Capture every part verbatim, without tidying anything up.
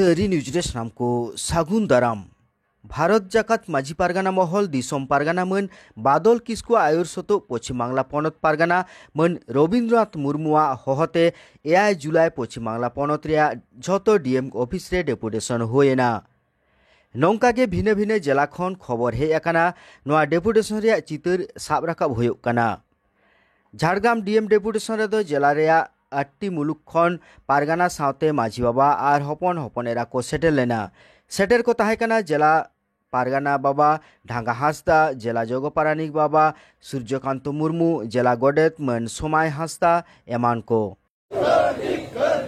ᱟᱹᱨᱤ ᱱᱤᱭᱩᱡᱽ ᱨᱮ ᱥᱟᱱᱟᱢ ᱠᱚ ᱥᱟᱹᱜᱩᱱ ᱫᱟᱨᱟᱢ᱾ ᱵᱷᱟᱨᱚᱛ ᱡᱟᱠᱟᱛ ᱢᱟᱹᱡᱷᱤ ᱯᱟᱨᱜᱟᱱᱟ ᱢᱚᱦᱚᱞ ᱫᱤᱥᱚᱢ ᱯᱟᱨᱜᱟᱱᱟ ᱢᱟᱹᱱ ᱵᱟᱫᱚᱞ ᱠᱤᱥᱠᱩ ᱟᱭᱩᱨ ᱥᱚᱛᱚᱜ ᱯᱚᱪᱷᱤᱢ ᱵᱟᱝᱞᱟ ᱯᱚᱱᱚᱛ ᱯᱟᱨᱜᱟᱱᱟ ᱢᱟᱹᱱ ᱨᱚᱵᱤᱱᱫᱨᱚᱱᱟᱛᱷ ᱢᱩᱨᱢᱩᱣᱟᱜ ᱦᱚᱦᱚᱛᱮ ᱮᱭᱟᱭ ᱡᱩᱞᱟᱭ ᱯᱚᱪᱷᱤᱢ ᱵᱟᱝᱞᱟ ᱯᱚᱱᱚᱛ ᱨᱮᱭᱟᱜ ᱡᱷᱚᱛᱚ ᱰᱤ ᱮᱢ ᱚᱯᱷᱤᱥ ᱨᱮ ᱰᱮᱯᱩᱴᱮᱥᱚᱱ ᱦᱩᱭ ᱮᱱᱟ᱾ ᱱᱚᱝᱠᱟ ᱜᱮ ᱵᱷᱤᱱᱟᱹ ᱵᱷᱤᱱᱟᱹ ᱡᱮᱞᱟ ᱠᱷᱚᱱ ᱠᱷᱚᱵᱚᱨ ᱦᱮᱡ ᱟᱠᱟᱱᱟ, ᱱᱚᱣᱟ ᱰᱮᱯᱩᱴᱮᱥᱚᱱ ᱨᱮᱭᱟᱜ ᱪᱤᱛᱟᱹᱨ ᱥᱟᱵ ᱨᱟᱠᱟᱵ ᱦᱩᱭᱩᱜ ᱠᱟᱱᱟ᱾ ᱡᱷᱟᱲᱜᱨᱟᱢ ᱰᱤ ᱮᱢ ᱰᱮᱯᱩᱴᱮᱥᱚᱱ ᱨᱮᱫᱚ ᱡᱮᱞᱟ ᱨᱮᱭᱟᱜ ᱟᱴᱴᱤ ᱢᱩᱞᱩᱠ ᱠᱷᱚᱱ ᱯᱟᱨᱜᱟᱱᱟ ᱥᱟᱶᱛᱮ ᱢᱟᱹᱡᱷᱤ ᱵᱟᱵᱟ ᱟᱨ ᱦᱚᱯᱚᱱ ᱦᱚᱯᱚᱱ ᱮᱨᱟ ᱠᱚ ᱥᱮᱴᱮᱨ ᱞᱮᱱᱟ᱾ ᱥᱮᱴᱮᱨ ᱠᱚ ᱛᱟᱦᱮᱸ ᱠᱟᱱᱟ ᱡᱮᱞᱟ ᱯᱟᱨᱜᱟᱱᱟ ᱵᱟᱵᱟ ᱰᱷᱟᱸᱜᱟ ᱦᱟᱸᱥᱫᱟ, ᱡᱮᱞᱟ ᱡᱚᱜᱚ ᱯᱟᱨᱟᱱᱤᱠ ᱵᱟᱵᱟ ᱥᱩᱨᱡᱚᱠᱟᱱᱛᱚ ᱢᱩᱨᱢᱩ, ᱡᱮᱞᱟ ᱜᱚᱰᱮᱛ ᱢᱟᱹᱱ ᱥᱚᱢᱟᱭ ᱦᱟᱸᱥᱫᱟ ᱮᱢᱟᱱ ᱠᱚ᱾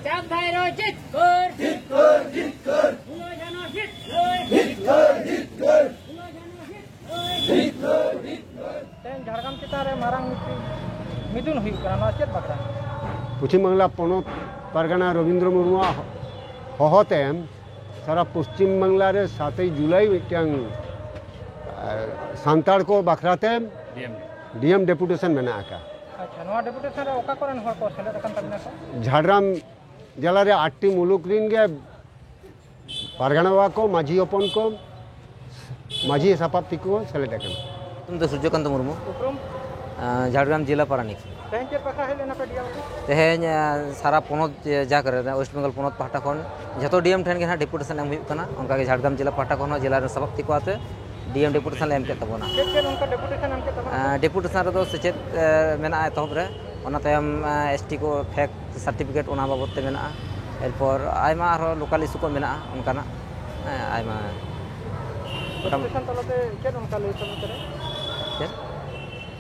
ᱪᱟᱸᱫᱽ ᱵᱷᱟᱭᱨᱳ ᱡᱤᱛᱠᱟᱹᱨ᱾ ᱡᱤᱛᱠᱟᱹᱨ, ᱡᱤᱛᱠᱟᱹᱨ᱾ ᱯᱷᱩᱞᱳ ᱡᱷᱟᱱᱳ ᱡᱤᱛᱠᱟᱹᱨ᱾ ᱡᱤᱛᱠᱟᱹᱨ, ᱡᱤᱛᱠᱟᱹᱨ᱾ ᱯᱷᱩᱞᱳ ᱡᱷᱟᱱᱳ ᱡᱤᱛᱠᱟᱹᱨ᱾ ᱡᱤᱛᱠᱟᱹᱨ, ᱡᱤᱛᱠᱟᱹᱨ᱾ ᱛᱮᱦᱮᱧ ᱡᱷᱟᱲᱜᱨᱟᱢ ᱪᱮᱛᱟᱱ ᱨᱮ ᱢᱟᱨᱟᱝ ᱢᱤᱫᱴᱤᱡ ᱢᱤᱫᱩᱱ ᱦᱩᱭᱩᱜ ᱠᱟᱱᱟ, ᱱᱚᱣᱟ ᱪᱮᱫ ᱵᱟᱠᱷᱨᱟ? ᱯᱚᱪᱷᱤᱢ ᱵᱟᱝᱞᱟ ᱯᱚᱱᱚᱛ ᱯᱟᱨᱜᱟᱱᱟ ᱨᱚᱵᱤᱱᱫᱨᱚ ᱢᱩᱨᱢᱩᱣᱟᱜ ᱦᱚᱦᱚᱛᱮ ᱥᱟᱨᱟ ᱯᱚᱪᱷᱤᱢ ᱵᱟᱝᱞᱟ ᱨᱮ ᱥᱟᱛᱮᱭ ᱡᱩᱞᱟᱭ ᱢᱤᱫᱴᱟᱝ, ᱮ, ᱥᱟᱱᱛᱟᱲ ᱠᱚ ᱵᱟᱠᱷᱨᱟᱛᱮ ᱰᱤ ᱮᱢ᱾ ᱰᱤ ᱮᱢ ᱰᱮᱯᱩᱴᱮᱥᱚᱱ ᱢᱮᱱᱟᱜ ᱟᱠᱟᱫ᱾ ᱟᱪᱪᱷᱟ, ᱱᱚᱣᱟ ᱰᱮᱯᱩᱴᱮᱥᱚᱱ ᱨᱮ ᱚᱠᱟ ᱠᱚᱨᱮᱱ ᱦᱚᱲ ᱠᱚ ᱥᱮᱞᱮᱫ ᱟᱠᱟᱱ ᱛᱟᱵᱤᱱᱟ ᱠᱚ? ᱡᱷᱟᱲᱜᱨᱟᱢ ᱡᱮᱞᱟ ᱨᱮ ᱟᱴᱴᱤ ᱢᱩᱞᱩᱠ ᱨᱤᱱ ᱜᱮ ᱯᱟᱨᱜᱟᱱᱟ ᱵᱟᱵᱟ ᱠᱚ, ᱢᱟᱹᱡᱷᱤ ᱦᱚᱯᱚᱱ ᱠᱚ, ᱢᱟᱹᱡᱷᱤ ᱥᱟᱯᱟᱵ ᱛᱮᱠᱚ ᱥᱮᱞᱮᱫ ᱟᱠᱟᱱᱟ᱾ ᱧᱩᱛᱩᱢ ᱫᱚ ᱥᱩᱨᱡᱚᱠᱟᱱᱛᱚ ᱢᱩᱨᱢᱩ᱾ ᱩᱯᱨᱩᱢ? ᱟᱸ, ᱡᱷᱟᱲᱜᱨᱟᱢ ᱡᱮᱞᱟ ᱯᱟᱨᱟᱱᱤᱠ᱾ ᱛᱮᱦᱮᱧ ᱪᱮᱫ ᱵᱟᱠᱷᱨᱟ ᱦᱮᱡ ᱞᱮᱱᱟ ᱯᱮ ᱰᱤ ᱮᱢ ᱚᱯᱷᱤᱥ? ᱛᱮᱦᱮᱧ, ᱟᱸ, ᱥᱟᱨᱟ ᱯᱚᱱᱚᱛ, ᱡᱮ, ᱡᱟᱠ ᱨᱮ, ᱳᱭᱮᱥᱴ ᱵᱮᱝᱜᱚᱞ ᱯᱚᱱᱚᱛ ᱯᱟᱦᱴᱟ ᱠᱷᱚᱱ ᱡᱷᱚᱛᱚ ᱰᱤ ᱮᱢ ᱴᱷᱮᱱ ᱜᱮ ᱱᱟᱦᱟᱜ ᱰᱮᱯᱩᱴᱮᱥᱚᱱ ᱮᱢ ᱦᱩᱭᱩᱜ ᱠᱟᱱᱟ᱾ ᱚᱱᱠᱟ ᱜᱮ ᱡᱷᱟᱲᱜᱨᱟᱢ ᱡᱮᱞᱟ ᱯᱟᱦᱴᱟ ᱠᱷᱚᱱ ᱦᱚᱸ ᱡᱮᱞᱟ ᱨᱮᱱ ᱥᱟᱯᱟᱵ ᱛᱮᱠᱚ ᱟᱛᱮ ᱰᱤ ᱮᱢ ᱰᱮᱯᱩᱴᱮᱥᱚᱱ ᱞᱮ ᱮᱢ ᱠᱮᱫ ᱛᱟᱵᱚᱱᱟ᱾ ᱪᱮᱫ ᱪᱮᱫ ᱚᱱᱠᱟ ᱰᱮᱯᱩᱴᱮᱥᱚᱱ ᱮᱢ ᱠᱮᱫ ᱛᱟᱵᱚᱱᱟ? ᱟᱸ, ᱰᱮᱯᱩᱴᱮᱥᱚᱱ ᱨᱮᱫᱚ ᱥᱮᱪᱮᱫ, ᱮ, ᱢᱮᱱᱟᱜᱼᱟ ᱮᱛᱚᱦᱚᱵ ᱨᱮ, ᱚᱱᱟ ᱛᱟᱭᱚᱢ, ᱮ, ᱮᱥ ᱴᱤ ᱠᱚ ᱯᱷᱮᱠ ᱥᱟᱨᱴᱤᱯᱷᱤᱠᱮᱴ, ᱚᱱᱟ ᱵᱟᱵᱚᱫ ᱛᱮ ᱢᱮᱱᱟᱜᱼᱟ᱾ ᱮᱨᱯᱚᱨ ᱟᱭᱢᱟ ᱟᱨᱦᱚᱸ ᱞᱳᱠᱟᱞ ᱤᱥᱩ ᱠᱚ ᱢᱮᱱᱟᱜᱼᱟ ᱚᱱᱠᱟᱱᱟᱜ, ᱦᱮᱸ, ᱟᱭᱢᱟ᱾ ᱰᱮᱯᱩᱴᱮᱥᱚᱱ ᱛᱟᱞᱟᱛᱮ ᱪᱮᱫ ᱚᱱᱠᱟ ᱞᱟᱹᱭ ᱥᱚᱫᱚᱨ ᱠᱟᱱᱟ? ᱪᱮᱫ?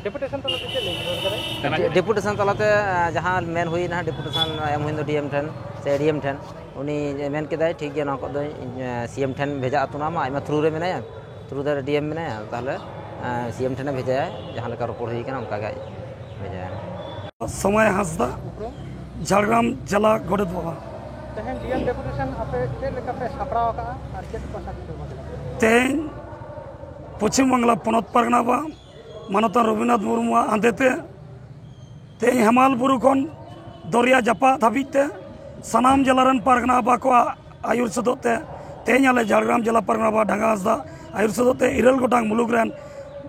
ᱰᱮᱯᱩᱴᱮᱥᱚᱱ ᱛᱟᱞᱟᱛᱮ ᱪᱮᱫ ᱞᱟᱹᱭ ᱥᱚᱫᱚᱨ ᱠᱟᱱᱟ? ᱰᱮ-, ᱰᱮᱯᱩᱴᱮᱥᱚᱱ ᱛᱟᱞᱟᱛᱮ, ᱮ, ᱡᱟᱦᱟᱸ ᱢᱮᱱ ᱦᱩᱭᱱᱟ ᱰᱮᱯᱩᱴᱮᱥᱚᱱ ᱮᱢ ᱦᱩᱭᱱᱟ ᱰᱤ ᱮᱢ ᱴᱷᱮᱱ ᱥᱮ ᱮ ᱰᱤ ᱮᱢ ᱴᱷᱮᱱ, ᱩᱱᱤ ᱢᱮᱱ ᱠᱮᱫᱟᱭ, "ᱴᱷᱤᱠ ᱜᱮᱭᱟ, ᱱᱚᱣᱟ ᱠᱚᱫᱚ ᱤᱧ, ᱮ, ᱥᱤ ᱮᱢ ᱴᱷᱮᱱ ᱵᱷᱮᱡᱟ ᱦᱚᱴᱚ ᱠᱟᱜ ᱢᱟ, ᱟᱡ ᱢᱟ ᱛᱷᱨᱩ ᱨᱮ ᱢᱮᱱᱟᱭᱟ, ᱛᱷᱨᱩ ᱫᱚ ᱰᱤ ᱮᱢ ᱢᱮᱱᱟᱭᱟ, ᱛᱟᱦᱚᱞᱮ, ᱮ, ᱥᱤ ᱮᱢ ᱴᱷᱮᱱᱮ ᱵᱷᱮᱡᱟᱭᱟ, ᱡᱟᱦᱟᱸ ᱞᱮᱠᱟ ᱨᱚᱯᱚᱲ ᱦᱩᱭ ᱠᱟᱱᱟ ᱚᱱᱠᱟ ᱜᱮ ᱟᱡ ᱵᱷᱮᱡᱟᱭᱟ᱾" ᱥᱚᱢᱟᱭ ᱦᱟᱸᱥᱫᱟ, ᱡᱷᱟᱲᱜᱨᱟᱢ ᱡᱮᱞᱟ ᱜᱚᱰᱮᱛ ᱵᱟᱵᱟ᱾ ᱛᱮᱦᱮᱧ ᱰᱤ ᱮᱢ ᱰᱮᱯᱩᱴᱮᱥᱚᱱ ᱟᱯᱮ ᱪᱮᱫ ᱞᱮᱠᱟ ᱯᱮ ᱥᱟᱯᱲᱟᱣ ᱟᱠᱟᱫᱼᱟ ᱟᱨ ᱪᱮᱫ ᱠᱚ ᱥᱟᱨᱴᱤᱯᱷᱤᱠᱮᱴ ᱮᱢᱟ ᱯᱮ ᱠᱟᱱᱟ? ᱛᱮᱦᱮᱧ ᱯᱚᱪᱷᱤᱢ ᱵᱟᱝᱞᱟ ᱯᱚᱱᱚᱛ ᱯᱟᱨᱜᱟᱱᱟ ᱵᱟ ᱢᱟᱱᱚᱛᱟᱱ ᱨᱚᱵᱤᱱᱫᱨᱚᱱᱟᱛᱷ ᱢᱩᱨᱢᱩᱣᱟᱜ ᱦᱟᱸᱫᱮ ᱛᱮ ᱛᱮᱦᱮᱧ ᱦᱮᱢᱟᱞ ᱵᱩᱨᱩ ᱠᱷᱚᱱ ᱫᱚᱨᱭᱟ ᱡᱟᱯᱟᱜ ᱫᱷᱟᱹᱵᱤᱡ ᱛᱮ ᱥᱟᱱᱟᱢ ᱡᱮᱞᱟ ᱨᱮᱱ ᱯᱟᱨᱜᱟᱱᱟ ᱵᱟᱵᱟ ᱠᱚᱣᱟᱜ ᱟᱹᱭᱩᱨ ᱥᱚᱫᱚᱜ ᱛᱮ ᱛᱮᱦᱮᱧ ᱟᱞᱮ ᱡᱷᱟᱲᱜᱨᱟᱢ ᱡᱮᱞᱟ ᱯᱟᱨᱜᱟᱱᱟ ᱵᱟᱵᱟ ᱰᱷᱟᱸᱜᱟ ᱦᱟᱸᱥᱫᱟ ᱟᱹᱭᱩᱨ ᱥᱚᱫᱚᱜ ᱛᱮ ᱤᱨᱟᱹᱞ ᱜᱚᱴᱟᱝ ᱢᱩᱞᱩᱠ ᱨᱮᱱ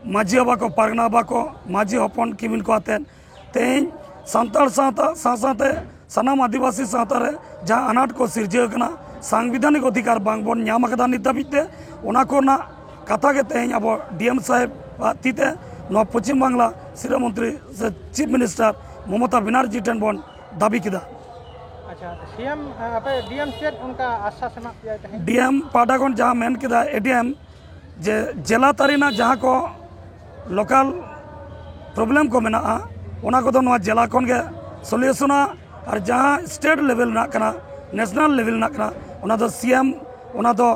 ᱢᱟᱹᱡᱷᱤ ᱵᱟᱵᱟ ᱠᱚ, ᱯᱟᱨᱜᱟᱱᱟ ᱵᱟᱵᱟ ᱠᱚ, ᱢᱟᱹᱡᱷᱤ ᱦᱚᱯᱚᱱ ᱠᱤᱢᱤᱱ ᱠᱚ ᱟᱛᱮᱫ ᱛᱮᱦᱮᱧ ᱥᱟᱱᱛᱟᱲ ᱥᱟᱶᱛᱟ ᱥᱟᱶ ᱥᱟᱶᱛᱮ ᱥᱟᱱᱟᱢ ᱟᱹᱫᱤᱵᱟᱹᱥᱤ ᱥᱟᱶᱛᱟ ᱨᱮ ᱡᱟᱦᱟᱸ ᱟᱱᱟᱴ ᱠᱚ ᱥᱤᱨᱡᱟᱹᱣ ᱠᱟᱱᱟ, ᱥᱟᱝᱵᱤᱫᱷᱟᱱᱤᱠ ᱚᱫᱷᱤᱠᱟᱨ ᱵᱟᱝ ᱵᱚᱱ ᱧᱟᱢ ᱟᱠᱟᱫᱟ ᱱᱤᱛ ᱫᱷᱟᱹᱵᱤᱡ ᱛᱮ, ᱚᱱᱟ ᱠᱚᱨᱮᱱᱟᱜ ᱠᱟᱛᱷᱟ ᱜᱮ ᱛᱮᱦᱮᱧ ᱟᱵᱚ ᱰᱤ ᱮᱢ ᱥᱟᱦᱮᱵᱽ ᱟᱜ ᱛᱤ ᱛᱮ ᱱᱚᱣᱟ ᱯᱚᱪᱷᱤᱢ ᱵᱟᱝᱞᱟ ᱥᱤᱨᱟᱹ ᱢᱚᱱᱛᱨᱤ ᱥᱮ ᱪᱤᱯ ᱢᱤᱱᱤᱥᱴᱟᱨ ᱢᱚᱢᱚᱛᱟ ᱵᱮᱱᱟᱨᱡᱤ ᱴᱷᱮᱱ ᱵᱚᱱ ᱫᱟᱹᱵᱤ ᱠᱮᱫᱟ᱾ ᱟᱪᱪᱷᱟ, ᱥᱤ ᱮᱢ, ᱟᱯᱮ ᱰᱤ ᱮᱢ ᱪᱮᱫ ᱚᱱᱠᱟ ᱟᱥᱥᱟᱥ ᱮᱢᱟᱜ ᱯᱮᱭᱟᱭ ᱛᱟᱦᱮᱸᱫ? ᱰᱤ ᱮᱢ ᱯᱟᱦᱴᱟ ᱠᱷᱚᱱ ᱡᱟᱦᱟᱸ ᱢᱮᱱ ᱠᱮᱫᱟ ᱮ ᱰᱤ ᱮᱢ, ᱡᱮ ᱡᱮᱞᱟ ᱛᱟᱹᱨᱤ ᱨᱮᱱᱟᱜ ᱡᱟᱦᱟᱸ ᱠᱚ ᱞᱳᱠᱟᱞ ᱯᱨᱚᱵᱞᱮᱢ ᱠᱚ ᱢᱮᱱᱟᱜᱼᱟ, ᱚᱱᱟ ᱠᱚᱫᱚ ᱱᱚᱣᱟ ᱡᱮᱞᱟ ᱠᱷᱚᱱ ᱜᱮ ᱥᱚᱞᱤᱭᱩᱥᱚᱱᱟ᱾ ᱟᱨ ᱡᱟᱦᱟᱸ ᱥᱴᱮᱴ ᱞᱮᱵᱮᱞ ᱨᱮᱱᱟᱜ ᱠᱟᱱᱟ, ᱱᱮᱥᱱᱟᱞ ᱞᱮᱵᱮᱞ ᱨᱮᱱᱟᱜ ᱠᱟᱱᱟ, ᱚᱱᱟ ᱫᱚ ᱥᱤ ᱮᱢ, ᱚᱱᱟ ᱫᱚ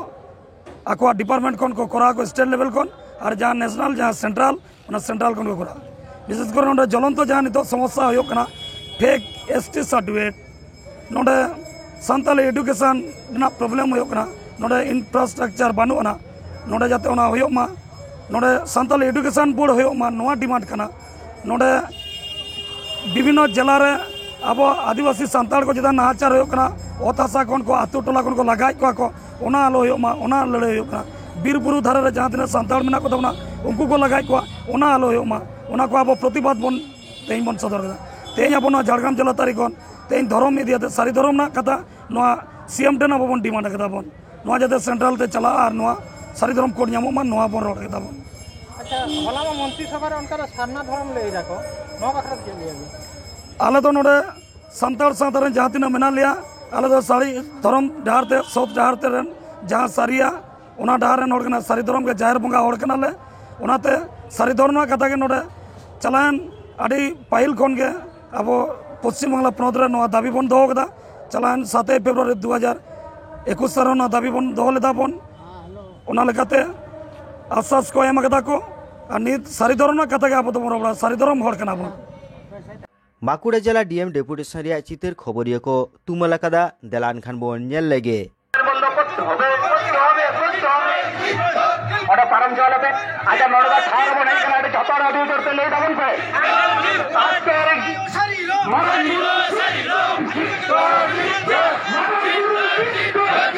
ᱟᱠᱚᱣᱟᱜ ᱰᱤᱯᱟᱨᱴᱢᱮᱱᱴ ᱠᱷᱚᱱ ᱠᱚ ᱠᱚᱨᱟᱣ ᱟᱠᱚ ᱥᱴᱮᱴ ᱞᱮᱵᱮᱞ ᱠᱷᱚᱱ᱾ ᱟᱨ ᱡᱟᱦᱟᱸ ᱱᱮᱥᱱᱟᱞ, ᱡᱟᱦᱟᱸ ᱥᱮᱱᱴᱨᱟᱞ, ᱚᱱᱟ ᱥᱮᱱᱴᱨᱟᱞ ᱠᱷᱚᱱ ᱠᱚ ᱠᱚᱨᱟᱣᱟ᱾ ᱵᱤᱥᱮᱥ ᱠᱚᱨᱮ ᱱᱚᱰᱮ ᱡᱚᱞᱚᱱᱛᱚ ᱡᱟᱦᱟᱸ ᱱᱤᱛᱚᱜ ᱥᱚᱢᱚᱥᱥᱟ ᱦᱩᱭᱩᱜ ᱠᱟᱱᱟ, ᱯᱷᱮᱠ ᱮᱥ ᱴᱤ ᱥᱟᱨᱴᱤᱯᱷᱤᱠᱮᱴ, ᱱᱚᱰᱮ ᱥᱟᱱᱛᱟᱞᱤ ᱮᱰᱩᱠᱮᱥᱚᱱ ᱨᱮᱱᱟᱜ ᱯᱨᱚᱵᱞᱮᱢ ᱦᱩᱭᱩᱜ ᱠᱟᱱᱟ, ᱱᱚᱰᱮ ᱤᱱᱯᱷᱨᱟᱥᱴᱨᱟᱠᱪᱟᱨ ᱵᱟᱹᱱᱩᱜ ᱟᱱᱟ, ᱱᱚᱰᱮ ᱡᱟᱛᱮ ᱚᱱᱟ ᱦᱩᱭᱩᱜ ᱢᱟ, ᱱᱚᱰᱮ ᱥᱟᱱᱛᱟᱞᱤ ᱮᱰᱩᱠᱮᱥᱚᱱ ᱵᱳᱨᱰ ᱦᱩᱭᱩᱜ ᱢᱟ, ᱱᱚᱣᱟ ᱰᱤᱢᱟᱱᱰ ᱠᱟᱱᱟ᱾ ᱱᱚᱰᱮ ᱵᱤᱵᱷᱤᱱᱱᱚ ᱡᱮᱞᱟ ᱨᱮ ᱟᱵᱚ ᱟᱹᱫᱤᱵᱟᱹᱥᱤ ᱥᱟᱱᱛᱟᱲ ᱠᱚ ᱪᱮᱛᱟᱱ ᱱᱟᱦᱟᱪᱟᱨ ᱦᱩᱭᱩᱜ ᱠᱟᱱᱟ, ᱚᱛ ᱦᱟᱥᱟ ᱠᱷᱚᱱ ᱠᱚ, ᱟᱹᱛᱩ ᱴᱚᱞᱟ ᱠᱷᱚᱱ ᱠᱚ ᱞᱟᱜᱟᱭᱮᱫ ᱠᱚᱣᱟ ᱠᱚ, ᱚᱱᱟ ᱟᱞᱚ ᱦᱩᱭᱩᱜ ᱢᱟ, ᱚᱱᱟ ᱞᱟᱹᱲᱦᱟᱹᱭ ᱦᱩᱭᱩᱜ ᱠᱟᱱᱟ᱾ ᱵᱤᱨ ᱵᱩᱨᱩ ᱫᱷᱟᱨᱮ ᱨᱮ ᱡᱟᱦᱟᱸ ᱛᱤᱱᱟᱹᱜ ᱥᱟᱱᱛᱟᱲ ᱢᱮᱱᱟᱜ ᱠᱚ ᱛᱟᱵᱚᱱᱟ, ᱩᱱᱠᱩ ᱠᱚ ᱞᱟᱜᱟᱭᱮᱫ ᱠᱚᱣᱟ, ᱚᱱᱟ ᱟᱞᱚ ᱦᱩᱭᱩᱜ ᱢᱟ, ᱚᱱᱟ ᱠᱚ ᱟᱵᱚ ᱯᱨᱚᱛᱤᱵᱟᱫ ᱵᱚᱱ ᱛᱮᱦᱮᱧ ᱵᱚᱱ ᱥᱚᱫᱚᱨ ᱠᱮᱫᱟ᱾ ᱛᱮᱦᱮᱧ ᱟᱵᱚ ᱱᱚᱣᱟ ᱡᱷᱟᱲᱜᱨᱟᱢ ᱡᱮᱞᱟ ᱛᱟᱹᱨᱤ ᱠᱷᱚᱱ ᱛᱮᱦᱮᱧ ᱫᱷᱚᱨᱚᱢ ᱤᱫᱤ ᱠᱟᱛᱮ, ᱥᱟᱹᱨᱤ ᱫᱷᱚᱨᱚᱢ ᱨᱮᱱᱟᱜ ᱠᱟᱛᱷᱟ ᱱᱚᱣᱟ ᱥᱤ ᱮᱢ ᱴᱷᱮᱱ ᱟᱵᱚ ᱵᱚᱱ ᱰᱤᱢᱟᱱᱰ ᱠᱟᱫᱟ ᱵᱚᱱ, ᱱᱚᱣᱟ ᱡᱟᱛᱮ ᱥᱮᱱᱴᱨᱟᱞ ᱛᱮ ᱪᱟᱞᱟᱜᱼᱟ ᱟᱨ ᱱᱚᱣᱟ ᱥᱟᱹᱨᱤ ᱫᱷᱚᱨᱚᱢ ᱠᱳᱰ ᱧᱟᱢᱚᱜ ᱢᱟ, ᱱᱚᱣᱟ ᱵᱚᱱ ᱨᱚᱲ ᱠᱮᱫᱟ ᱵᱚᱱ᱾ ᱟᱪᱪᱷᱟ, ᱦᱚᱞᱟ ᱢᱟ ᱢᱚᱱᱛᱨᱤ ᱥᱚᱵᱷᱟ ᱨᱮ ᱚᱱᱠᱟ ᱫᱚ ᱥᱟᱨᱱᱟ ᱫᱷᱚᱨᱚᱢ ᱞᱟᱹᱭ ᱫᱟᱠᱚ, ᱱᱚᱣᱟ ᱵᱟᱠᱷᱨᱟ ᱛᱮ ᱪᱮᱫ ᱞᱟᱹᱭ ᱟᱵᱤᱱ? ᱟᱞᱮ ᱫᱚ ᱱᱚᱰᱮ ᱥᱟᱱᱛᱟᱲ ᱥᱟᱶᱛᱟ ᱨᱮᱱ ᱡᱟᱦᱟᱸ ᱛᱤᱱᱟᱹᱜ ᱢᱮᱱᱟᱜ ᱞᱮᱭᱟ, ᱟᱞᱮ ᱫᱚ ᱥᱟᱹᱨᱤ ᱫᱷᱚᱨᱚᱢ ᱰᱟᱦᱟᱨ ᱛᱮ, ᱥᱚᱛ ᱰᱟᱦᱟᱨ ᱛᱮ ᱨᱮᱱ ᱡᱟᱦᱟᱸ ᱥᱟᱹᱨᱤᱭᱟ, ᱚᱱᱟ ᱰᱟᱦᱟᱨ ᱨᱮᱱ ᱦᱚᱲ ᱠᱟᱱᱟ, ᱥᱟᱹᱨᱤ ᱫᱷᱚᱨᱚᱢ ᱜᱮ ᱡᱟᱦᱮᱨ ᱵᱚᱸᱜᱟ ᱦᱚᱲ ᱠᱟᱱᱟᱞᱮ᱾ ᱚᱱᱟᱛᱮ ᱥᱟᱹᱨᱤ ᱫᱷᱚᱨᱚᱢ ᱨᱮᱱᱟᱜ ᱠᱟᱛᱷᱟ ᱜᱮ ᱱᱚᱰᱮ ᱪᱟᱞᱟᱣᱮᱱ ᱟᱹᱰᱤ ᱯᱟᱹᱦᱤᱞ ᱠᱷᱚᱱ ᱜᱮ ᱟᱵᱚ ᱯᱚᱥᱪᱤᱢ ᱵᱟᱝᱞᱟ ᱯᱚᱱᱚᱛ ᱨᱮ ᱱᱚᱣᱟ ᱫᱟᱹᱵᱤ ᱵᱚᱱ ᱫᱚᱦᱚ ᱠᱟᱫᱟ᱾ ᱪᱟᱞᱟᱣᱮᱱ ᱥᱟᱛᱮᱭ ᱯᱷᱮᱵᱽᱨᱩᱣᱟᱨᱤ ᱫᱩ ᱦᱟᱡᱟᱨ ᱮᱠᱩᱥ ᱥᱟᱞ ᱨᱮ ᱱᱚᱣᱟ ᱫᱟᱹᱵᱤ ᱵᱚᱱ ᱫᱚᱦᱚ ᱞᱮᱫᱟ ᱵᱚᱱ᱾ ᱚᱱᱟ ᱞᱮᱠᱟᱛᱮ ᱟᱥᱥᱟᱥ ᱠᱚ ᱮᱢ ᱠᱟᱫᱟ ᱠᱚ᱾ ᱟᱨ ᱱᱤᱛ ᱥᱟᱹᱨᱤ ᱫᱷᱚᱨᱚᱢ ᱨᱮᱱᱟᱜ ᱠᱟᱛᱷᱟ ᱜᱮ ᱟᱵᱚ ᱫᱚᱵᱚᱱ ᱨᱚᱲᱟ, ᱥᱟᱹᱨᱤ ᱫᱷᱚᱨᱚᱢ ᱦᱚᱲ ᱠᱟᱱᱟ ᱵᱚᱱ᱾ ᱵᱟᱸᱠᱩᱲᱟ ᱡᱮᱞᱟ ᱰᱤ ᱮᱢ ᱰᱮᱯᱩᱴᱮᱥᱚᱱ ᱨᱮᱭᱟᱜ ᱪᱤᱛᱟᱹᱨ ᱠᱷᱚᱵᱚᱨᱤᱭᱟᱹ ᱠᱚ ᱛᱩᱢᱟᱹᱞ ᱟᱠᱟᱫᱟ, ᱫᱮᱞᱟ ᱮᱱᱠᱷᱟᱱ ᱵᱚᱱ ᱧᱮᱞ ᱞᱮᱜᱮ᱾ ᱚᱸᱰᱮ ᱯᱟᱨᱚᱢ ᱪᱟᱞᱟᱣ ᱞᱮᱯᱮ᱾ ᱟᱪᱪᱷᱟ, ᱱᱚᱰᱮ ᱫᱚ ᱴᱷᱟᱶ ᱨᱮᱵᱚᱱ ᱦᱮᱡ ᱠᱟᱱᱟ, ᱟᱹᱰᱤ ᱡᱷᱚᱛᱚ ᱦᱚᱲ ᱟᱹᱰᱤ ᱡᱳᱨ ᱛᱮ ᱞᱟᱹᱭ ᱛᱟᱵᱚᱱ ᱯᱮ᱾ ᱟᱥᱛᱮ ᱨᱮ ᱢᱟᱨᱟᱝ ᱵᱩᱨᱩ, ᱢᱟᱨᱟᱝ ᱵᱩᱨᱩ,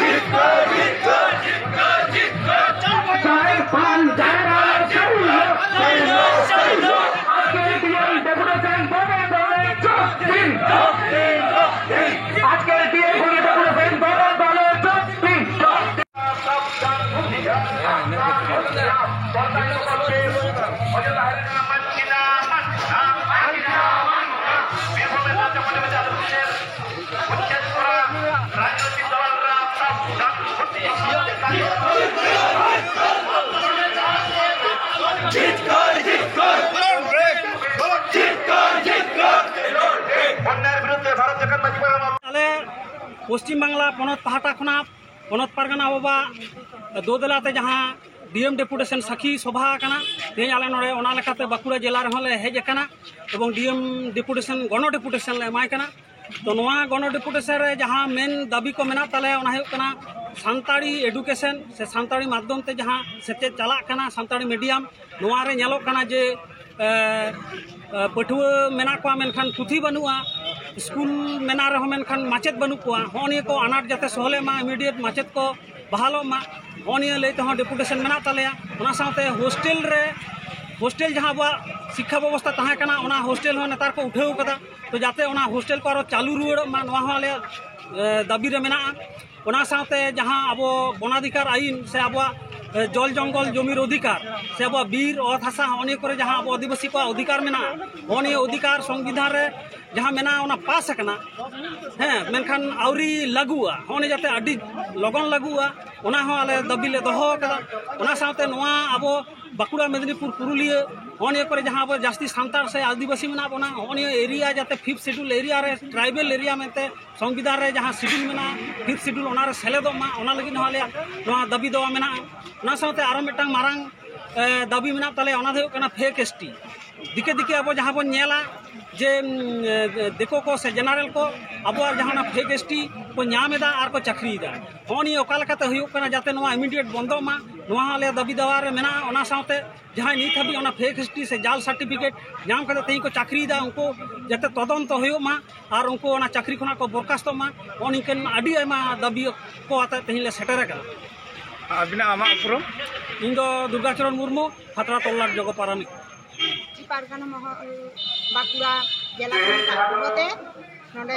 ᱯᱚᱥᱪᱤᱢ ᱵᱟᱝᱞᱟ ᱯᱚᱱᱚᱛ ᱯᱟᱦᱴᱟ ᱠᱷᱚᱱᱟᱜ ᱯᱚᱱᱚᱛ ᱯᱟᱨᱜᱟᱱᱟ ᱵᱟᱵᱟ ᱫᱳᱫᱮᱞᱟ ᱛᱮ ᱡᱟᱦᱟᱸ ᱰᱤ ᱮᱢ ᱰᱮᱯᱩᱴᱮᱥᱚᱱ ᱥᱟᱹᱠᱷᱤ ᱥᱚᱵᱷᱟ ᱟᱠᱟᱱᱟ, ᱛᱮᱦᱮᱧ ᱟᱞᱮ ᱱᱚᱰᱮ ᱚᱱᱟ ᱞᱮᱠᱟᱛᱮ ᱵᱟᱸᱠᱩᱲᱟ ᱡᱮᱞᱟ ᱨᱮᱦᱚᱸ ᱞᱮ ᱦᱮᱡ ᱟᱠᱟᱱᱟ ᱮᱵᱚᱝ ᱰᱤ ᱮᱢ ᱰᱮᱯᱩᱴᱮᱥᱚᱱ, ᱜᱚᱱᱚ ᱰᱮᱯᱩᱴᱮᱥᱚᱱ ᱞᱮ ᱮᱢᱟᱭ ᱠᱟᱱᱟ᱾ ᱛᱚ ᱱᱚᱣᱟ ᱜᱚᱱᱚ ᱰᱮᱯᱩᱴᱮᱥᱚᱱ ᱨᱮ ᱡᱟᱦᱟᱸ ᱢᱮᱱ ᱫᱟᱹᱵᱤ ᱠᱚ ᱢᱮᱱᱟᱜ ᱛᱟᱞᱮᱭᱟ, ᱚᱱᱟ ᱦᱩᱭᱩᱜ ᱠᱟᱱᱟ ᱥᱟᱱᱛᱟᱲᱤ ᱮᱰᱩᱠᱮᱥᱚᱱ ᱥᱮ ᱥᱟᱱᱛᱟᱲᱤ ᱢᱟᱫᱽᱫᱷᱚᱢ ᱛᱮ ᱡᱟᱦᱟᱸ ᱥᱮᱪᱮᱫ ᱪᱟᱞᱟᱜ ᱠᱟᱱᱟ, ᱥᱟᱱᱛᱟᱲᱤ ᱢᱤᱰᱤᱭᱟᱢ, ᱱᱚᱣᱟ ᱨᱮ ᱧᱮᱞᱚᱜ ᱠᱟᱱᱟ ᱡᱮ ᱮ, ᱮ, ᱯᱟᱹᱴᱷᱩᱣᱟᱹ ᱢᱮᱱᱟᱜ ᱠᱚᱣᱟ ᱢᱮᱱᱠᱷᱟᱱ ᱯᱩᱛᱷᱤ ᱵᱟᱹᱱᱩᱜᱼᱟ, ᱥᱠᱩᱞ ᱢᱮᱱᱟᱜ ᱨᱮᱦᱚᱸ ᱢᱮᱱᱠᱷᱟᱱ ᱢᱟᱪᱮᱫ ᱵᱟᱹᱱᱩᱜ ᱠᱚᱣᱟ᱾ ᱦᱚᱸᱜᱼᱚ ᱱᱤᱭᱟᱹ ᱠᱚ ᱟᱱᱟᱴ ᱡᱟᱛᱮ ᱥᱚᱦᱞᱮᱜ ᱢᱟ, ᱤᱢᱤᱰᱤᱭᱮᱴ ᱢᱟᱪᱮᱫ ᱠᱚ ᱵᱟᱦᱟᱞᱚᱜ ᱢᱟ, ᱦᱚᱸᱜᱼᱚ ᱱᱤᱭᱟᱹ ᱞᱟᱹᱭ ᱛᱮᱦᱚᱸ ᱰᱮᱯᱩᱴᱮᱥᱚᱱ ᱢᱮᱱᱟᱜ ᱛᱟᱞᱮᱭᱟ᱾ ᱚᱱᱟ ᱥᱟᱶᱛᱮ ᱦᱳᱥᱴᱮᱞ ᱨᱮ, ᱦᱳᱥᱴᱮᱞ ᱡᱟᱦᱟᱸ ᱟᱵᱚᱣᱟᱜ ᱥᱤᱠᱠᱷᱟ ᱵᱮᱵᱚᱥᱛᱷᱟ ᱛᱟᱦᱮᱸ ᱠᱟᱱᱟ, ᱚᱱᱟ ᱦᱳᱥᱴᱮᱞ ᱦᱚᱸ ᱱᱮᱛᱟᱨ ᱠᱚ ᱩᱴᱷᱟᱹᱣ ᱠᱟᱫᱟ᱾ ᱛᱚ ᱡᱟᱛᱮ ᱚᱱᱟ ᱦᱳᱥᱴᱮᱞ ᱠᱚ ᱟᱨᱚ ᱪᱟᱹᱞᱩ ᱨᱩᱣᱟᱹᱲᱚᱜ ᱢᱟ, ᱱᱚᱣᱟ ᱦᱚᱸ ᱟᱞᱮᱭᱟᱜ, ᱮ, ᱫᱟᱹᱵᱤ ᱨᱮ ᱢᱮᱱᱟᱜᱼᱟ᱾ ᱚᱱᱟ ᱥᱟᱶᱛᱮ ᱡᱟᱦᱟᱸ ᱟᱵᱚ ᱵᱚᱱᱟᱫᱷᱤᱠᱟᱨ ᱟᱹᱭᱤᱱ ᱥᱮ ᱟᱵᱚᱣᱟᱜ, ᱮ, ᱡᱚᱞ ᱡᱚᱝᱜᱚᱞ ᱡᱚᱢᱤᱨ ᱚᱫᱷᱤᱠᱟᱨ ᱥᱮ ᱟᱵᱚᱣᱟᱜ ᱵᱤᱨ, ᱚᱛ ᱦᱟᱥᱟ, ᱦᱚᱸᱜᱼᱚ ᱱᱤᱭᱟᱹ ᱠᱚᱨᱮ ᱡᱟᱦᱟᱸ ᱟᱵᱚ ᱟᱹᱫᱤᱵᱟᱹᱥᱤ ᱠᱚᱣᱟᱜ ᱚᱫᱷᱤᱠᱟᱨ ᱢᱮᱱᱟᱜᱼᱟ, ᱦᱚᱸᱜᱼᱚ ᱱᱤᱭᱟᱹ ᱚᱫᱷᱤᱠᱟᱨ ᱥᱚᱝᱵᱤᱫᱷᱟᱱ ᱨᱮ ᱡᱟᱦᱟᱸ ᱢᱮᱱᱟᱜᱼᱟ, ᱚᱱᱟ ᱯᱟᱥ ᱟᱠᱟᱱᱟ, ᱦᱮᱸ, ᱢᱮᱱᱠᱷᱟᱱ ᱟᱹᱣᱨᱤ ᱞᱟᱹᱜᱩᱜᱼᱟ᱾ ᱦᱚᱸᱜᱼᱚ ᱱᱤᱭᱟᱹ ᱡᱟᱛᱮ ᱟᱹᱰᱤ ᱞᱚᱜᱚᱱ ᱞᱟᱹᱜᱩᱜᱼᱟ, ᱚᱱᱟ ᱦᱚᱸ ᱟᱞᱮ ᱫᱟᱹᱵᱤ ᱞᱮ ᱫᱚᱦᱚ ᱟᱠᱟᱫᱟ᱾ ᱚᱱᱟ ᱥᱟᱶᱛᱮ ᱱᱚᱣᱟ ᱟᱵᱚ ᱵᱟᱸᱠᱩᱲᱟ, ᱢᱮᱫᱽᱱᱤᱯᱩᱨ, ᱯᱩᱨᱩᱞᱤᱭᱟᱹ, ᱦᱚᱸᱜᱼᱚ ᱱᱤᱭᱟᱹ ᱠᱚᱨᱮ ᱡᱟᱦᱟᱸ ᱟᱵᱚ ᱡᱟᱹᱥᱛᱤ ᱥᱟᱱᱛᱟᱲ ᱥᱮ ᱟᱹᱫᱤᱵᱟᱹᱥᱤ ᱢᱮᱱᱟᱜ ᱵᱚᱱᱟ, ᱦᱚᱸᱜᱼᱚ ᱱᱤᱭᱟᱹ ᱮᱨᱤᱭᱟ ᱡᱟᱛᱮ ᱯᱷᱤᱯᱛᱷ ᱥᱤᱰᱩᱞ ᱮᱨᱤᱭᱟ ᱨᱮ, ᱴᱨᱟᱭᱵᱮᱞ ᱮᱨᱤᱭᱟ ᱢᱮᱱᱛᱮ ᱥᱚᱝᱵᱤᱫᱷᱟᱱ ᱨᱮ ᱡᱟᱦᱟᱸ ᱥᱤᱰᱩᱞ ᱢᱮᱱᱟᱜᱼᱟ, ᱯᱷᱤᱯᱛᱷ ᱥᱤᱰᱩᱞ, ᱚᱱᱟ ᱨᱮ ᱥᱮᱞᱮᱫᱚᱜ ᱢᱟ, ᱚᱱᱟ ᱞᱟᱹᱜᱤᱫ ᱦᱚᱸ ᱟᱞᱮᱭᱟᱜ ᱱᱚᱣᱟ ᱫᱟᱹᱵᱤ ᱫᱚ ᱢᱮᱱᱟᱜᱼᱟ᱾ ᱚᱱᱟ ᱥᱟᱶᱛᱮ ᱟᱨᱚ ᱢᱤᱫᱴᱟᱝ ᱢᱟᱨᱟᱝ, ᱮ, ᱫᱟᱹᱵᱤ ᱢᱮᱱᱟᱜ ᱛᱟᱞᱮᱭᱟ, ᱚᱱᱟ ᱫᱚ ᱦᱩᱭᱩᱜ ᱠᱟᱱᱟ ᱯᱷᱮᱠ ᱮᱥ ᱴᱤ᱾ ᱫᱤᱠᱮ ᱫᱤᱠᱮ ᱟᱵᱚ ᱡᱟᱦᱟᱸ ᱵᱚᱱ ᱧᱮᱞᱟ ᱡᱮ, ᱩᱢ, ᱮ, ᱫᱤᱠᱩ ᱠᱚ ᱥᱮ ᱡᱮᱱᱟᱨᱮᱞ ᱠᱚ ᱟᱵᱚᱣᱟᱜ ᱡᱟᱦᱟᱸ ᱚᱱᱟ ᱯᱷᱮᱠ ᱮᱥ ᱴᱤ ᱠᱚ ᱧᱟᱢ ᱮᱫᱟ ᱟᱨ ᱠᱚ ᱪᱟᱹᱠᱨᱤᱭᱮᱫᱟ᱾ ᱦᱚᱸᱜᱼᱚ ᱱᱤᱭᱟᱹ ᱚᱠᱟ ᱞᱮᱠᱟᱛᱮ ᱦᱩᱭᱩᱜ ᱠᱟᱱᱟ, ᱡᱟᱛᱮ ᱱᱚᱣᱟ ᱤᱢᱤᱰᱤᱭᱮᱴ ᱵᱚᱱᱫᱚᱜ ᱢᱟ, ᱱᱚᱣᱟ ᱦᱚᱸ ᱟᱞᱮᱭᱟᱜ ᱫᱟᱹᱵᱤ ᱫᱟᱣᱟ ᱨᱮ ᱢᱮᱱᱟᱜᱼᱟ᱾ ᱚᱱᱟ ᱥᱟᱶᱛᱮ ᱡᱟᱦᱟᱸᱭ ᱱᱤᱛ ᱦᱟᱹᱵᱤᱡ ᱚᱱᱟ ᱯᱷᱮᱠ ᱮᱥ ᱴᱤ ᱥᱮ ᱡᱟᱞ ᱥᱟᱨᱴᱤᱯᱷᱤᱠᱮᱴ ᱧᱟᱢ ᱠᱟᱛᱮ ᱛᱮᱦᱮᱧ ᱠᱚ ᱪᱟᱹᱠᱨᱤᱭᱮᱫᱟ, ᱩᱱᱠᱩ ᱡᱟᱛᱮ ᱛᱚᱫᱚᱱᱛᱚ ᱦᱩᱭᱩᱜ ᱢᱟ ᱟᱨ ᱩᱱᱠᱩ ᱚᱱᱟ ᱪᱟᱹᱠᱨᱤ ᱠᱷᱚᱱᱟᱜ ᱠᱚ ᱵᱚᱨᱠᱟᱥᱛᱚᱜ ᱢᱟ᱾ ᱱᱚᱜᱼᱚ ᱱᱤᱝᱠᱟᱹᱱ ᱟᱹᱰᱤ ᱟᱭᱢᱟ ᱫᱟᱹᱵᱤ ᱠᱚ ᱟᱛᱮ ᱛᱮᱦᱮᱧ ᱞᱮ ᱥᱮᱴᱮᱨ ᱟᱠᱟᱱᱟ᱾ ᱟᱹᱵᱤᱱᱟᱜ ᱟᱢᱟᱜ ᱩᱯᱨᱩᱢ? ᱤᱧ ᱫᱚ ᱫᱩᱨᱜᱟᱪᱚᱨᱚᱱ ᱢᱩᱨᱢᱩ, ᱠᱷᱟᱛᱲᱟ ᱛᱚᱞᱞᱟᱴ ᱡᱚᱜᱚ ᱯᱟᱨᱟᱱᱤᱠ᱾ ᱯᱚᱥᱪᱤᱢ ᱯᱟᱨᱜᱟᱱᱟ ᱢᱚᱦᱚᱞ, ᱵᱟᱸᱠᱩᱲᱟ ᱡᱮᱞᱟ ᱠᱷᱚᱱ ᱛᱟᱨᱯᱚᱨᱮ ᱱᱚᱰᱮ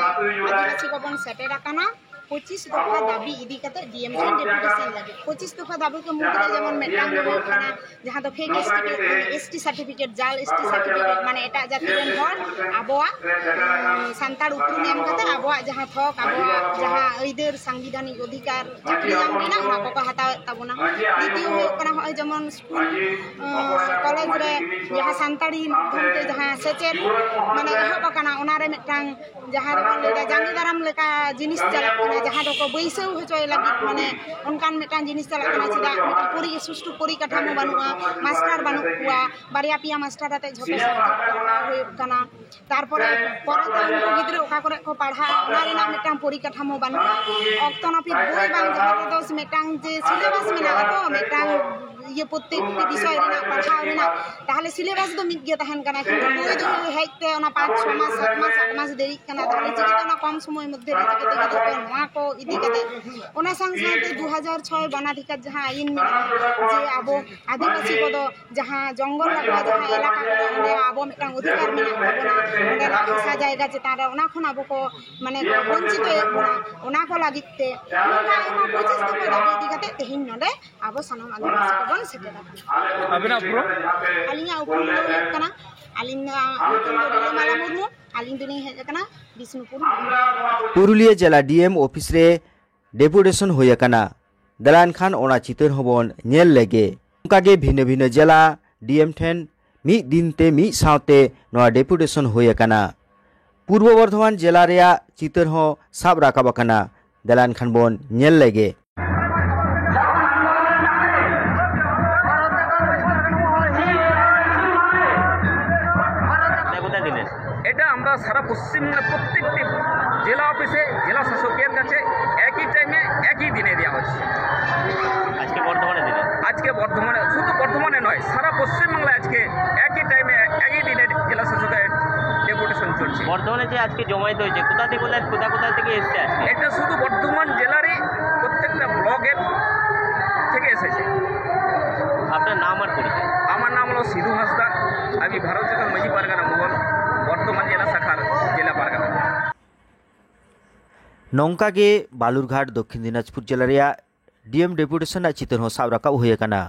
ᱟᱹᱫᱤᱵᱟᱹᱥᱤ ᱠᱚᱵᱚᱱ ᱥᱮᱴᱮᱨ ᱟᱠᱟᱱᱟ᱾ ᱯᱚᱸᱪᱤᱥ ᱫᱚᱯᱷᱟ ᱫᱟᱹᱵᱤ ᱤᱫᱤ ᱠᱟᱛᱮ ᱰᱤ ᱮᱢ ᱴᱷᱮᱱ ᱰᱮᱯᱩᱴᱮᱥᱚᱱ ᱞᱟᱹᱜᱤᱫ᱾ ᱯᱚᱸᱪᱤᱥ ᱫᱚᱯᱷᱟ ᱫᱟᱹᱵᱤ ᱠᱚ ᱢᱩᱫᱽᱨᱮ ᱡᱮᱢᱚᱱ ᱢᱤᱫᱴᱟᱝ ᱫᱚ ᱦᱩᱭᱩᱜ ᱠᱟᱱᱟ ᱡᱟᱦᱟᱸ ᱫᱚ ᱯᱷᱮᱠ ᱮᱥ ᱴᱤ ᱠᱚ, ᱮᱥ ᱴᱤ ᱥᱟᱨᱴᱤᱯᱷᱤᱠᱮᱴ, ᱡᱟᱞ ᱮᱥ ᱴᱤ ᱥᱟᱨᱴᱤᱯᱷᱤᱠᱮᱴ, ᱢᱟᱱᱮ ᱮᱴᱟᱜ ᱡᱟᱹᱛᱤ ᱨᱮᱱ ᱦᱚᱲ ᱟᱵᱚᱣᱟᱜ, ᱩᱸ, ᱥᱟᱱᱛᱟᱲ ᱩᱯᱨᱩᱢ ᱮᱢ ᱠᱟᱛᱮ ᱟᱵᱚᱣᱟᱜ ᱡᱟᱦᱟᱸ ᱛᱷᱚᱠ, ᱟᱵᱚᱣᱟᱜ ᱡᱟᱦᱟᱸ ᱟᱹᱭᱫᱟᱹᱨ, ᱥᱟᱝᱵᱤᱫᱷᱟᱱᱤᱠ ᱚᱫᱷᱤᱠᱟᱨ, ᱪᱟᱹᱠᱨᱤ ᱧᱟᱢ ᱨᱮᱱᱟᱜ, ᱚᱱᱟ ᱠᱚᱠᱚ ᱦᱟᱛᱟᱣᱮᱫ ᱛᱟᱵᱚᱱᱟ᱾ ᱫᱤᱛᱤᱭᱚ ᱦᱩᱭᱩᱜ ᱠᱟᱱᱟ ᱦᱚᱸᱜᱼᱚᱭ ᱡᱮᱢᱚᱱ ᱥᱠᱩᱞ, ᱩᱸ, ᱠᱚᱞᱮᱡᱽ ᱨᱮ ᱡᱟᱦᱟᱸ ᱥᱟᱱᱛᱟᱲᱤ ᱢᱟᱫᱽᱫᱷᱚᱢ ᱛᱮ ᱡᱟᱦᱟᱸ ᱥᱮᱪᱮᱫ, ᱢᱟᱱᱮ, ᱮᱦᱚᱵ ᱟᱠᱟᱱᱟ, ᱚᱱᱟ ᱨᱮ ᱢᱤᱫᱴᱟᱝ ᱡᱟᱦᱟᱸ ᱨᱮᱵᱚᱱ ᱞᱟᱹᱭᱫᱟ ᱡᱟᱸᱜᱮ ᱫᱟᱨᱟᱢ ᱞᱮᱠᱟ ᱡᱤᱱᱤᱥ ᱪᱟᱞᱟᱜ ᱠᱟᱱᱟ, ᱡᱟᱦᱟᱸ ᱫᱚᱠᱚ ᱵᱟᱹᱭᱥᱟᱹᱣ ᱦᱚᱪᱚᱭ ᱞᱟᱹᱜᱤᱫ, ᱢᱟᱱᱮ, ᱚᱱᱠᱟᱱ ᱢᱤᱫᱴᱟᱝ ᱡᱤᱱᱤᱥ ᱪᱟᱞᱟᱜ ᱠᱟᱱᱟ᱾ ᱪᱮᱫᱟᱜ ᱢᱤᱫᱴᱟᱝ ᱯᱚᱨᱤ-, ᱥᱩᱥᱴᱷᱩ ᱯᱚᱨᱤᱠᱟᱴᱷᱟᱢᱳ ᱵᱟᱹᱱᱩᱜᱼᱟ, ᱢᱟᱥᱴᱟᱨ ᱵᱟᱹᱱᱩᱜ ᱠᱚᱣᱟ, ᱵᱟᱨᱭᱟ ᱯᱮᱭᱟ ᱢᱟᱥᱴᱟᱨ ᱟᱛᱮ ᱡᱷᱚᱛᱚ subject ᱯᱟᱲᱦᱟᱣ ᱦᱩᱭᱩᱜ ᱠᱟᱱᱟ᱾ ᱛᱟᱨᱯᱚᱨᱮ ᱯᱚᱨᱮᱛᱮ ᱩᱱᱠᱩ ᱜᱤᱫᱽᱨᱟᱹ ᱚᱠᱟ ᱠᱚᱨᱮ ᱠᱚ ᱯᱟᱲᱦᱟᱜᱼᱟ, ᱚᱱᱟ ᱨᱮᱱᱟᱜ ᱢᱤᱫᱴᱟᱝ ᱯᱚᱨᱤᱠᱟᱴᱷᱟᱢᱳ ᱵᱟᱹᱱᱩᱜᱼᱟ᱾ ᱚᱠᱛᱚ ᱱᱟᱹᱯᱤᱛ ᱵᱳᱭ ᱵᱟᱝ, ᱡᱟᱦᱟᱸ ᱨᱮᱫᱚ ᱢᱤᱫᱴᱟᱝ ᱡᱮ syllabus ᱢᱮᱱᱟᱜᱼᱟ ᱛᱚ, ᱢᱤᱫᱴᱟᱝ ᱤᱭᱟᱹ ᱯᱨᱚᱛᱛᱮᱠᱴᱤ ᱵᱤᱥᱚᱭ ᱨᱮᱱᱟᱜ ᱯᱟᱲᱦᱟᱣ ᱨᱮᱱᱟᱜ, ᱛᱟᱦᱚᱞᱮ syllabus ᱫᱚ ᱢᱤᱫ ᱜᱮ ᱛᱟᱦᱮᱱ ᱠᱟᱱᱟ, ᱠᱤᱱᱛᱩ ᱵᱳᱭ ᱫᱚ ᱦᱮᱡ ᱛᱮ ᱚᱱᱟ ᱯᱟᱸᱪ ᱪᱷᱚ ᱢᱟᱥ, ᱥᱟᱛ ᱢᱟᱥ, ᱟᱴ ᱢᱟᱥ ᱫᱮᱨᱤᱜ ᱠᱟᱱᱟ᱾ ᱛᱟᱦᱚᱞᱮ ᱪᱤᱠᱟᱹᱛᱮ ᱚᱱᱟ ᱠᱚᱢ ᱥᱚᱢᱚᱭ ᱢᱚᱫᱽᱫᱷᱮ ᱨᱮ ᱪᱤᱠᱟᱹᱛᱮ ᱜᱤᱫᱽᱨᱟᱹ ᱠᱚ ᱱᱚᱣᱟ ᱠᱚ ᱤᱫᱤ ᱠᱟᱛᱮ? ᱚᱱᱟ ᱥᱟᱶ ᱥᱟᱶᱛᱮ ᱫᱩ ᱦᱟᱡᱟᱨ ᱪᱷᱚᱭ ᱵᱚᱱᱟᱫᱷᱤᱠᱟᱨ ᱡᱟᱦᱟᱸ ᱟᱹᱭᱤᱱ ᱢᱮᱱᱟᱜᱼᱟ, ᱡᱮ ᱟᱵᱚ ᱟᱹᱫᱤᱵᱟᱹᱥᱤ ᱠᱚᱫᱚ ᱡᱟᱦᱟᱸ ᱡᱚᱝᱜᱚᱞ ᱞᱟᱜᱟᱣ ᱡᱟᱦᱟᱸ ᱮᱞᱟᱠᱟ ᱠᱚᱨᱮ, ᱚᱸᱰᱮ ᱟᱵᱚ ᱢᱤᱫᱴᱟᱝ ᱚᱫᱷᱤᱠᱟᱨ ᱢᱮᱱᱟᱜ ᱛᱟᱵᱚᱱᱟ, ᱚᱸᱰᱮᱱᱟᱜ ᱦᱟᱥᱟ ᱡᱟᱭᱜᱟ ᱪᱮᱛᱟᱱ ᱨᱮ, ᱚᱱᱟ ᱠᱷᱚᱱ ᱟᱵᱚ ᱠᱚ, ᱢᱟᱱᱮ, ᱠᱚ ᱵᱚᱧᱪᱤᱛᱚᱭᱮᱫ ᱵᱚᱱᱟ᱾ ᱚᱱᱟ ᱠᱚ ᱞᱟᱹᱜᱤᱫ ᱛᱮ ᱱᱚᱝᱠᱟ ᱟᱭᱢᱟ ᱯᱚᱸᱪᱤᱥ ᱫᱚᱯᱷᱟ ᱫᱟᱹᱵᱤ ᱤᱫᱤ ᱠᱟᱛᱮ ᱛᱮᱦᱮᱧ ᱱᱚᱰᱮ ᱟᱵᱚ ᱥᱟᱱᱟᱢ ᱟᱹᱫᱤᱵᱟᱹᱥᱤ ᱠᱚᱵᱚᱱ ᱥᱮᱴᱮᱨ ᱟᱠᱟᱱᱟ᱾ ᱟᱵᱤᱱᱟᱜ ᱩᱯᱨᱩᱢ? ᱟᱹᱞᱤᱧᱟᱜ ᱩᱯᱨᱩᱢ ᱫᱚ ᱦᱩᱭᱩᱜ ᱠᱟᱱᱟ, ᱟᱹᱞᱤᱧᱟᱜ ᱧᱩᱛᱩᱢ ᱫᱚ ᱨᱤᱞᱟᱹᱢᱟᱞᱟ ᱢᱩᱨᱢᱩ᱾ ᱟᱹᱞᱤᱧ ᱫᱚᱞᱤᱧ ᱦᱮᱡ ᱟᱠᱟᱱᱟ ᱵᱤᱥᱱᱩᱯᱩᱨ᱾ ᱯᱩᱨᱩᱞᱤᱭᱟᱹ ᱡᱮᱞᱟ ᱰᱤ ᱮᱢ ᱚᱯᱷᱤᱥ ᱨᱮ ᱰᱮᱯᱩᱴᱮᱥᱚᱱ ᱦᱩᱭ ᱟᱠᱟᱱᱟ᱾ ᱫᱟᱲᱟᱱ ᱠᱷᱟᱱ ᱚᱱᱟ ᱪᱤᱛᱟᱹᱨ ᱦᱚᱸᱵᱚᱱ ᱧᱮᱞ ᱞᱮᱜᱮ᱾ ᱚᱱᱠᱟᱜᱮ ᱵᱷᱤᱱᱟᱹ ᱵᱷᱤᱱᱟᱹ ᱡᱮᱞᱟ ᱰᱤ ᱮᱢ ᱴᱷᱮᱱ ᱢᱤᱫ ᱫᱤᱱ ᱛᱮ ᱢᱤᱫ ᱥᱟᱶᱛᱮ ᱱᱚᱣᱟ ᱰᱮᱯᱩᱴᱮᱥᱚᱱ ᱦᱩᱭ ᱟᱠᱟᱱᱟ᱾ ᱯᱩᱨᱵᱚ ᱵᱚᱨᱫᱷᱚᱢᱟᱱ ᱡᱮᱞᱟ ᱨᱮᱭᱟᱜ ᱪᱤᱛᱟᱹᱨ ᱦᱚᱸ ᱥᱟᱵ ᱨᱟᱠᱟᱵ ᱟᱠᱟᱱᱟ᱾ ᱫᱟᱲᱟᱱ ᱠᱷᱟᱱ ᱵᱚᱱ ᱧᱮᱞ ᱞᱮᱜᱮ᱾ কোথায় দিলেন? এটা আমরা সারা পশ্চিমবঙ্গের প্রত্যেকটি জেলা অফিসে জেলা শাসকের কাছে একই টাইমে একই দিনে দেওয়া হচ্ছে। আজকে বর্ধমানে দিলেন? আজকে বর্ধমানে, শুধু বর্ধমানে নয়, সারা পশ্চিমবাংলায় আজকে একই টাইমে একই দিনে জেলা শাসকের ডেপুটেশন চলছে। বর্ধমানে যে আজকে জমায়েত হয়েছে, কোথা থেকে, কোথায়, কোথা কোথা থেকে এসছে আজকে? এটা শুধু বর্ধমান জেলারই প্রত্যেকটা ব্লকের থেকে এসেছে। আপনার নাম আর পরিচয়? আমার নাম হলো সিধু হাঁসদা। আমি ভারত জাকাত মাঝি পারগানা মহল, বর্ধমান জেলা শাখার জেলা পারগানা। ᱱᱚᱝᱠᱟ ᱜᱮ ᱵᱟᱞᱩᱨᱜᱷᱟᱴ ᱫᱚᱠᱠᱷᱤᱱ ᱫᱤᱱᱟᱡᱽᱯᱩᱨ ᱡᱮᱞᱟ ᱨᱮᱭᱟᱜ ᱰᱤᱮᱢ ᱰᱮᱯᱩᱴᱮᱥᱚᱱ ᱨᱮᱱᱟᱜ ᱪᱤᱛᱟᱹᱨ ᱦᱚᱸ ᱥᱟᱵ ᱨᱟᱠᱟᱵ ᱦᱩᱭ ᱟᱠᱟᱱᱟ᱾